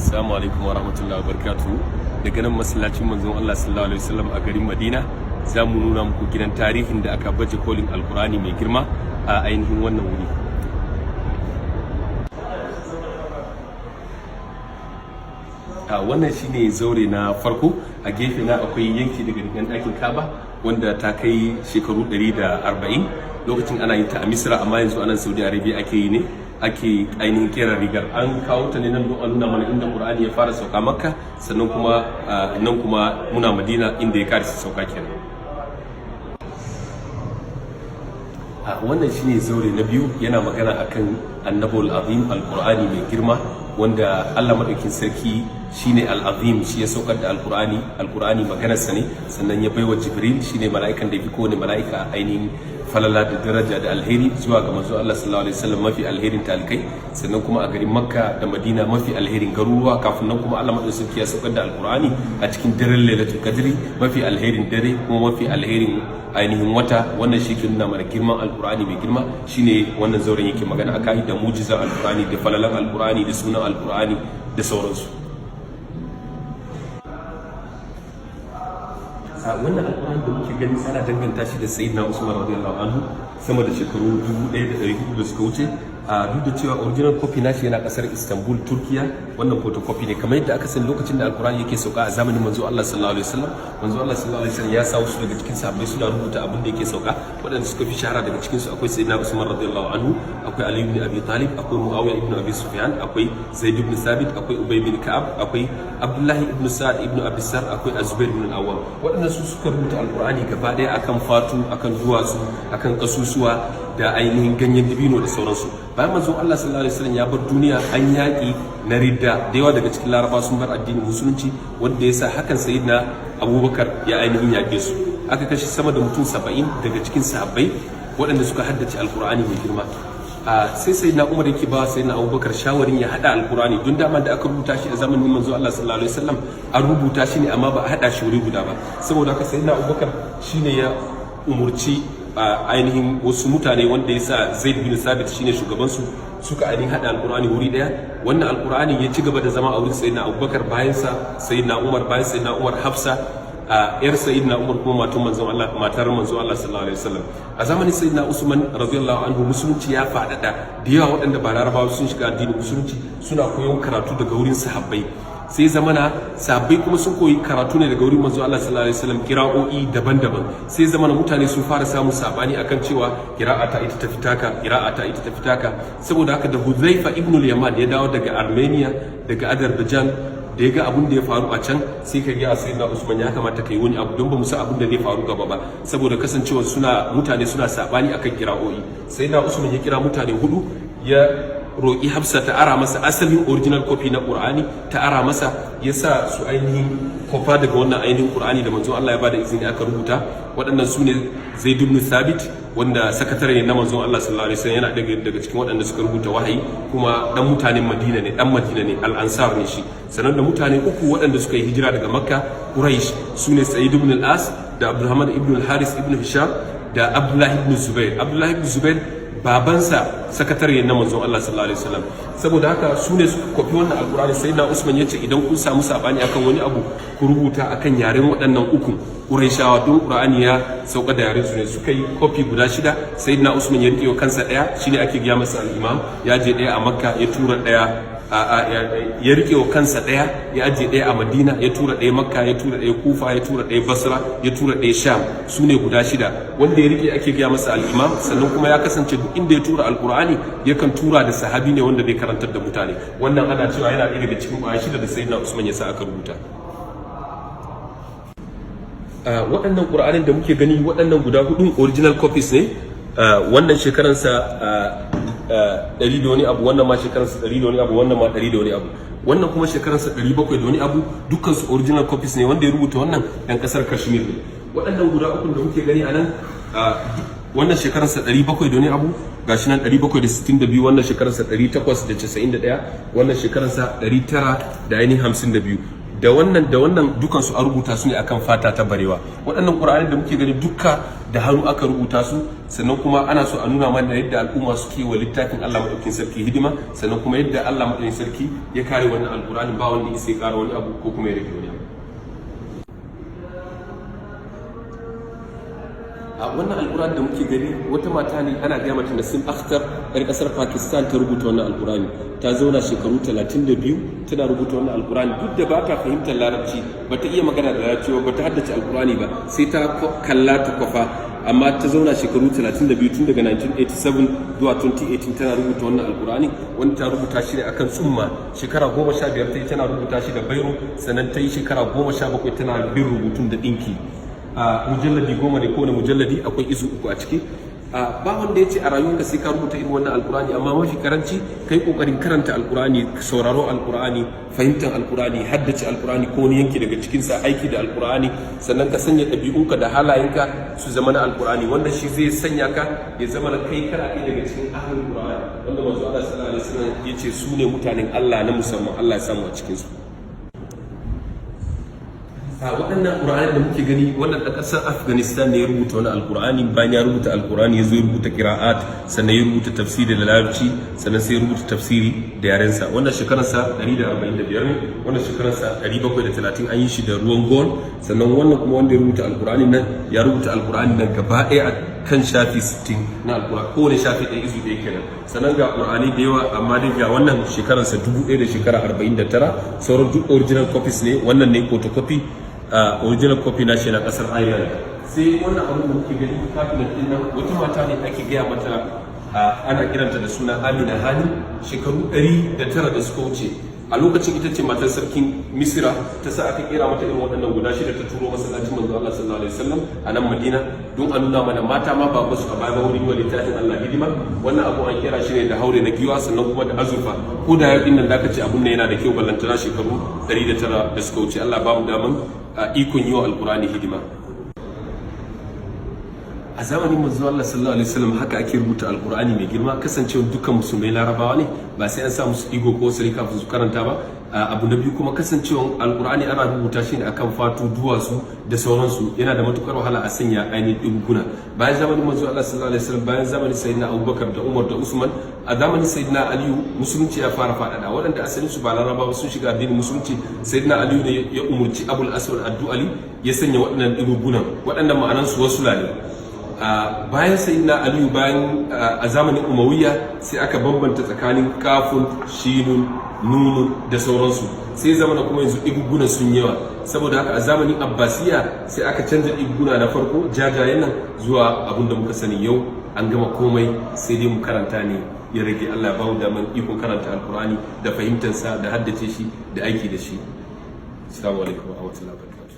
Assalamu alaikum wa rahmatullahi wa barakatuhu. Daga nan masallacin Manzon Allah sallallahu alaihi wasallam a garin Madina, za mu nuna muku gidan tarihin da aka baje kolin Alkurani mai girma a ainihin wannan wuri. A wannan shine zaure na farko. A gefe na akwai yanki daga rigan ɗakin Kaba wanda ta kai shekaru 140 lokacin ana yin ta a Misra, amma yanzu anan Saudi Arabia ake yi ne, ake ainihin kera rigar. An kawo ta ne nan don a nuna mana inda Qur'ani ya fara sauka Makka, sannan kuma nan kuma muna Madina, inda ya karisa sauka kenan. A wannan shine zaure na biyu, yana magana akan Annabul Azim, Alqur'ani mai girma, wanda Allah madaukin sarki shine Al-Azim, shi ya saukar da Alqur'ani. Alqur'ani maganarsa ne, sannan ya baiwa Jibril, shine mala'ikan da ya fi kowane mala'ika ainihin falala da daraja da alheri, zuwa ga Manzo Allah sallallahu alaihi wasallam, mafi alherin talikai, sannan kuma a garin Makka da Madina, mafi alherin garuruwa. Kafin nan kuma Allah madaukin sarki ya saukar da Alqur'ani a cikin daren Lailatul Qadri, mafi alherin dare kuma mafi alherin ainihin wata. Wannan shi ke nuna mana girman Alkur'ani mai girma. Shine wannan zauren yake magana akai, da mujizan Alkur'ani, da falalan Alkur'ani, da sunan Alkur'ani, da sauransu. A wannan Alkur'ani da muke gani, ana danganta shi da Sayyidina Usman radiyallahu anhu sama da shekaru 1400 da suka wuce. A duk da cewa original copy nashi yana kasar Istanbul, Turkiya, wannan photocopy ne. Kamar yadda aka sani, lokacin da Alkur'ani yake sauka a zamanin Manzo Allah sallallahu alaihi wasallam, Manzo Allah sallallahu alaihi wasallam ya sa wasu daga cikin sahabbai suna rubuta abin da yake sauka. Waɗanda suka fi shahara daga cikin su akwai Sayyidina Usman radiyallahu anhu, akwai Ali ibn Abi Talib, akwai Muawiya ibn Abi Sufyan, akwai Zaid ibn Thabit, akwai Ubay bin Ka'ab, akwai Abdullahi ibn Sa'ad ibn Abi Sarh, akwai Az-Zubair ibn Al-Awwam. Waɗannan su suka rubuta Alkur'ani gaba ɗaya akan fatu, akan duwatsu, akan kasusuwa da ainihin ganyen dibino da sauransu. Bayan Manzon Allah sallallahu alaihi wasallam ya bar duniya, an yaƙi na ridda, da yawa daga cikin Laraba sun bar addinin Musulunci, wanda ya sa hakan Sayyidina Abubakar ya ainihin yaƙe su. Aka kashe sama da mutum 70 daga cikin sahabbai waɗanda suka haddace Alkur'ani mai girma. Sai Sayyidina Umar yake ba Sayyidina Abubakar shawarin ya hada Alkur'ani, don dama da aka rubuta shi a zamanin Manzo Allah sallallahu alaihi wasallam, an rubuta shi ne amma ba a hada shi wuri guda ba. Saboda haka Sayyidina Abubakar shine ya umurci ainihin wasu mutane, wanda ya sa Zaid bin Sabit shine shugaban su, suka ainihin hada Alkur'ani wuri daya. Wannan Alkur'ani ya ci gaba da zama a wurin Sayyidina Abubakar, bayan sa Sayyidina Umar, bayan Sayyidina Umar Hafsa, a yar Sayyidina Umar, kuma matan Manzon Allah, matar Manzon Allah sallallahu alaihi wasallam. A zamanin Sayyidina Usman radiyallahu anhu, Musulunci ya faɗaɗa, da yawa waɗanda ba Larabawa sun shiga addinin Musulunci, suna koyon karatu daga wurin sahabbai. Sai zamana sahabbai kuma sun koyi karatu ne daga wurin Manzo Allah sallallahu alaihi wasallam, kira'o'i daban-daban. Sai zamana mutane sun fara samun sabani akan cewa qira'ata ita ta fitaka, qira'ata ita ta fitaka. Saboda haka da Hudhaifa ibn al-Yaman ya dawo daga Armenia, daga Azerbaijan, da ya ga abun da ya faru a can, sai ka ga Sayyidina Usman, ya kamata kai wani abu, don ba mu san abun da zai faru gaba ba, saboda kasancewa suna mutane suna sabani akan kira'o'i. Sayyidina Usman ya kira mutane hudu, ya roƙi Hafsa ta ara masa asalin original copy na Qur'ani. Ta ara masa, ya sa su ainihin kofa daga wannan ainihin Qur'ani da Manzon Allah ya bada izini aka rubuta. Waɗannan su ne Zaid ibn Thabit, wanda sakatare ne na Manzon Allah sallallahu alaihi wasallam, yana daga cikin waɗanda suka rubuta wahayi, kuma dan mutanen Madina ne, dan Madina ne, al-Ansar ne shi. Sannan da mutane uku waɗanda suka yi hijira daga Makka, Quraish, su ne Sa'id ibn al-As da Abdurrahman ibn al-Haris ibn Hisham da Abdullah ibn Zubair. Abdullah ibn Zubair babansa sakatare na Manzon Allah sallallahu alaihi wasallam. Saboda haka su ne suka kwafi wannan Alkur'ani. Sai na Usman ya ce, idan kun samu sabani akan wani abu, ku rubuta akan yaren waɗannan uku Qurayshawa, don Qur'ani ya sauka da yaren su ne. Suka yi kofi guda shida. Sayyidina Usman ya rike kansa ɗaya, shine ake gaya masa al-Imam. Ya je ɗaya a Makka, ya tura ɗaya, ya rike wa kansa ɗaya, ya ajiye ɗaya a Madina, ya tura ɗaya Makka, ya tura ɗaya Kufa, ya tura ɗaya Basra, ya tura ɗaya Sham. Su ne guda shida. Wanda ya rike ake gaya masa al-Imam. Sannan kuma ya kasance duk inda ya tura Alkur'ani, yakan tura da sahabi ne wanda zai karantar da mutane. Wannan ana cewa yana ɗaya daga cikin ƙwaya shida da Sayyidina Usman ya sa aka rubuta. Waɗannan Ƙur'anin da muke gani, waɗannan guda hudu original copies ne. Wannan shekaransa 100 da wani abu, wannan ma shekaransa 100 da wani abu, wannan ma 100 da wani abu, wannan kuma shekaransa 700 da wani abu. Dukkan su original copies ne. Wanda ya rubuta wannan ɗan ƙasar Kashmir ne. Waɗannan guda uku da muke gani a nan, wannan shekaransa 700 da wani abu, gashi nan 762, wannan shekaransa 891, wannan shekaransa 900 da ainihin 52. Da wannan da wannan dukansu an rubuta su ne akan fata ta barewa. Waɗannan Qur'ani da muke gani dukka da hannu aka rubuta su. Sannan kuma ana so a nuna mana yadda al'umma suke wa littafin Allah Madaukakin Sarki hidima, sannan kuma yadda Allah Madaukakin Sarki ya kare wannan Alqur'ani, ba wanda ya kara wani abu ko kuma ya rage wani abu. A wannan Alkur'ani da muke gani, wata mata ne ana gaya mata Nasim Akhtar, yar kasar Pakistan, ta rubuta wannan Alkur'ani. Ta zauna shekaru 32 tana rubuta wannan Alkur'ani, duk da ba ta fahimtar Larabci, ba ta iya magana da Larabci ba, ta haddace Alkur'ani ba, sai ta kalla ta kwafa. Amma ta zauna shekaru 32 tun daga 1987 zuwa 2018 tana rubuta wannan Alkur'ani, wanda ta rubuta shi ne akan tsumma. Shekara 15 ta yi tana rubuta shi da bairo, sannan ta yi shekara 17 tana bin rubutun da ɗinki. A mujalladi 10 ne, kowane mujalladi akwai izu 3 a ciki. Ba wanda ya ce a rayuwarka sai ka rubuta irin wannan Alkur'ani, amma mafi karanci kai kokarin karanta Alkur'ani, sauraro Alkur'ani, fahimtar Alkur'ani, haddace Alkur'ani ko wani yanki daga cikinsa, aiki da Alkur'ani, sannan ka sanya ɗabi'unka da halayenka su zama na Alkur'ani, wanda shi zai sanya ka ya zama na kai kana ɗaya daga cikin ahlul Qur'ani, wanda Manzo Allah sallallahu alaihi wasallam ya ce su ne mutanen Allah na musamman. Allah ya samu a cikin su. A waɗannan Ƙur'ani da muke gani, wannan ɗan ƙasar Afghanistan ne ya rubuta wani Alƙur'ani. Bayan ya rubuta Alƙur'ani, ya zo ya rubuta kira'at, sannan ya rubuta tafsiri da Larabci, sannan sai ya rubuta tafsiri da yarensa. Wannan shekararsa 145 ne, wannan shekararsa 730. An yi shi da ruwan gold. Sannan wannan kuma wanda ya rubuta Alƙur'ani nan, ya rubuta Alƙur'ani nan gaba ɗaya a kan shafi 60 na Alƙur'ani, kowane shafi ɗaya izu ɗaya kenan. Sannan ga Ƙur'ani da yawa, amma dai ga wannan shekararsa 1000 da shekara 49. Sauran duk original copies ne, wannan ne photocopy. Original copy na shi na kasar Ireland. Sai wannan abin da muke gani, cabinet din nan, wata mata ne ake gaya mata, ana kiranta da suna Amina Hani. Shekaru 109 da suka wuce, a lokacin ita ce matar sarkin Misira, ta sa aka kera mata irin waɗannan guda shida, ta turo masallacin Manzo Allah sallallahu alaihi wasallam a nan Madina, don a nuna mana mata ma ba su a baya ba wurin yi wa littafin Allah hidima. Wannan abu an kera shi ne da haure na giwa, sannan kuma da azurfa. Ko da yau nan da aka ce abun nan yana da kyau, ballantana shekaru 109 da suka wuce. Allah ba mu daman ikon yi wa Alkurani hidima. A zamanin Manzo Allah sallallahu alaihi wasallam haka ake rubuta Alkur'ani mai girma. Kasancewa dukkan Musulmai Larabawa ne, ba sai an sa musu digo ko wasali kafin su karanta ba. Abu na biyu kuma, kasancewa Alkur'ani ana rubuta shi ne akan fatu, duwatsu da sauransu, yana da matukar wahala a sanya ainihin diguna. Bayan zamanin Manzo Allah sallallahu alaihi wasallam, bayan zamanin Sayyidina Abubakar da Umar da Usman, a zamanin Sayyidina Aliyu Musulunci ya fara faɗaɗa. Waɗanda asalin su ba Larabawa sun shiga addinin Musulunci. Sayyidina Aliyu ne ya umurci Abul Aswad Addu'ali ya sanya waɗannan digunan. Waɗannan ma'anansu wasu ne. Bayan Sayyidina Aliyu, bayan a zamanin Umayya, sai aka bambanta tsakanin kafun, shinun, nunun da sauransu. Sai zamana kuma yanzu ɗigugguna sun yawa. Saboda haka a zamanin Abbasiya sai aka canza ɗigugguna na farko jajayen nan zuwa abin da muka sani yau. An gama komai, sai dai mu karanta ne ya rage. Allah ya ba mu daman ikon karanta Alkur'ani da fahimtarsa da haddace shi da aiki da shi. Assalamu alaikum wa rahmatullahi wa barakatuh.